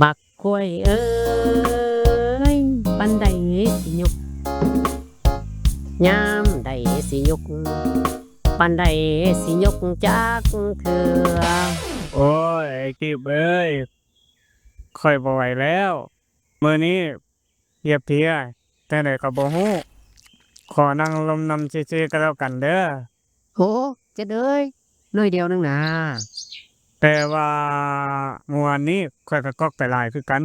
ບັກຄວາຍເອີຍ ປານໃດຊິຍົກ ຍາມໃດຊິຍົກ ປານໃດຊິຍົກຈັກເທື່ອ. ໂອ້ຍ ໄອ້ກີບເອີຍ ຂ້ອຍບໍ່ໄຫວແລ້ວ ມື້ນີ້ເພຍໆ ຈັ່ງໃດກໍບໍ່ຮູ້ ຂໍນັ່ງລົມນຳຊື່ໆ ກໍແລ້ວກັນເດີ້. ໂອ້ ເຈັດເອີຍ ໜ້ອຍດຽວໜຶ່ງນາ. ແຕ່ວ່າມື້ວານນີ້ຂ້ອຍກໍກອກໄປຫຼາຍຄືກັນ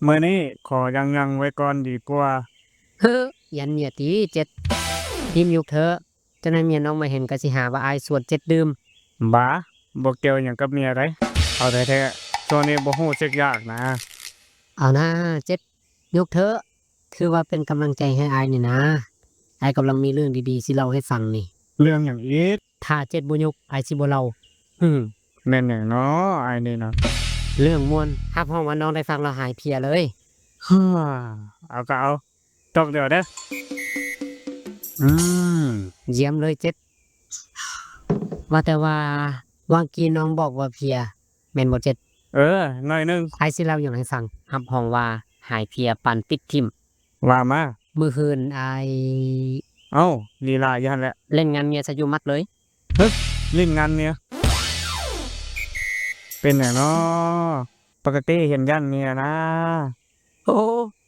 ມື້ນີ້ຂໍຢັ້ງໆ ໄວ້ກ່ອນດີກວ່າ. ເຮີ ຢ້ານເມຍຕິເຈັດ? ພິມຍຸກເທີະ ຈັກໜ້ອຍເມຍນ້ອງມາເຫັນກໍຊິຫາວ່າອ້າຍຊວນເຈັດດື່ມ. ບາ ບໍ່ກ່ຽວຫຍັງກັບເມຍໃດ ເອົາແທ້ໆ ຊ່ວງນີ້ບໍ່ຮູ້ຈັກຢາກນາ. ເອົານາເຈັດ ຍົກເທີະ ຖືວ່າເປັນກຳລັງໃຈໃຫ້ອ້າຍນີ້ນາ ອ້າຍກຳລັງມີເລື່ອງດີໆ ຊິເລົ່າໃຫ້ຟັງນີ້. ເລື່ອງຫຍັງອີກ? ຖ້າເຈັດບໍ່ຍົກ ອ້າຍຊິບໍ່ເລົ່າ. ຫື ແມ່ນຫຍັງນໍອ້າຍນີ້ນະ? ເລື່ອງມ່ວນ ຮັບຮອງວ່ານ້ອງໄດ້ຟັງແລ້ວຫາຍເພຍເລີຍ. ເອົາກໍເອົາ ຈອກດຽວເດີ້. ອືມ ຢ້ຽມເລີຍເຈັດ. ວ່າແຕ່ວ່າ ວ່າກີ້ນ້ອງບອກວ່າເພຍ ແມ່ນບໍ່ເຈັດ? ເອີ ໜ້ອຍໜຶ່ງ. ອ້າຍຊິເລົ່າຫຍັງໃຫ້ຟັງ ຮັບຮອງວ່າຫາຍເພຍປານປິດຖິ້ມ. ວ່າມາ. ມື້ຄືນອ້າຍ ເອົ້າ ລີລາຢູ່ຫັ້ນແຫຼະ ຫຼິ້ນງານເມຍຊະຢູ່ໝັດເລີຍ. ເຮີ ຫຼິ້ນງານເມຍ ເປັນຫຍັງນໍ? ປົກກະຕິເຫັນຢ້ານເມຍນາ. ໂອ້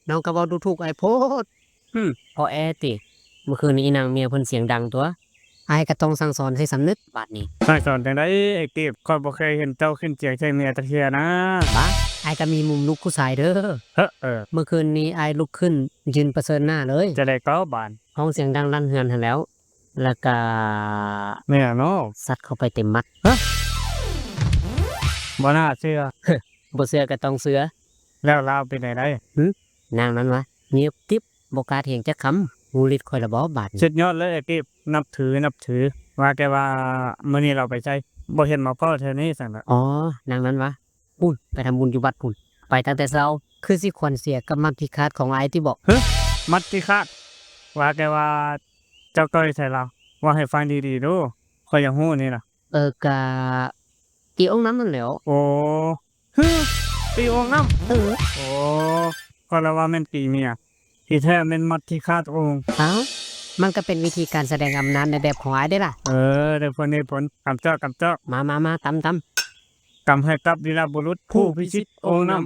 ນ້ອງກໍເວົ້າດູຖູກອ້າຍໂພດ. ຫຶ ພໍແອຕິ ມື້ຄືນນີ້ອີນາງເມຍເພິ່ນສຽງດັງຕົວະ ອ້າຍກໍຕ້ອງສັ່ງສອນໃຫ້ສຳນຶກບາດນີ້. ສັ່ງສອນຈັ່ງໃດໄອ້ກີບ? ຂ້ອຍບໍ່ເຄີຍເຫັນເຈົ້າຂຶ້ນສຽງໃສ່ເມຍຈັກເທື່ອນາ. ບາ ອ້າຍກໍມີມຸມລູກຜູ້ຊາຍເດີ້. ເຮີ ເອີ ມື້ຄືນນີ້ອ້າຍລຸກຂຶ້ນຢືນປະເຊີນໜ້າເລີຍ. ຈັ່ງໃດກໍບາດ? ຮ້ອງສຽງດັງລັ່ນເຮືອນຫັ້ນແຫຼ້ວ ແລ້ວກໍ ແມ່ນເນາະ ຊັດເຂົ້າໄປເຕັມໝັດ. ຮະ ບໍ່ໜ້າເຊື່ອ. ບໍ່ເຊື່ອກໍຕ້ອງເຊື່ອ. ແລ້ວລາວເປັນແນວໃດ? ຫຶ ນາງນັ້ນຫວາ ງຽບກິບ ບໍ່ກ້າຖຽງຈັກຄຳ. ຮູ້ລິດຂ້ອຍລະບໍບາດນີ້? ສຸດຍອດເລີຍໄອ້ກີບ ນັບຖື ນັບຖື. ວ່າແຕ່ວ່າມື້ນີ້ລາວໄປໃສ? ບໍ່ເຫັນມາພໍ້ແຖວນີ້ຊັ້ນລະ. ອໍ ນາງນັ້ນຫວາ ພຸ້ນ ໄປທຳບຸນຢູ່ວັດພຸ້ນ ໄປຕັ້ງແຕ່ເຊົ້າ. ຄືຊິຂວັນເສຍກັບມັດທີ່ຄາດຂອງອ້າຍຕິເບາະ? ຫຶ ມັດທີ່ຄາດ? ວ່າແຕ່ວ່າເຈົ້າຕໍ່ໃສ່ລາວ? ເວົ້າໃຫ້ຟັງດີໆດູ ຂ້ອຍຢາກຮູ້ນີ້ນະ. ເອີ ກະຕີໂອ່ງນ້ຳນັ້ນແຫຼ້ວ. ໂອ້ ຫື ຕີໂອ່ງນ້ຳ? ເອີ ໂອ້ ຂ້ອຍລະວ່າແມ່ນຕີເມຍ ທີ່ແທ້ແມ່ນມັດທີ່ຄາດໂອ່ງ. ອ້າວ ມັນກະເປັນວິທີການສະແດງອຳນາດໃນແບບຂອງອ້າຍເດ້ລະ. ເອີ ໄດ້ຜົນ ໄດ້ຜົນ. ກຳຈອກ ກຳຈອກ. ມາ ມາ ມາ ຕຳ ຕຳ. ກຳໃຫ້ກັບວີລະບຸລຸດຜູ້ພິຊິດໂອ່ງນ້ຳ.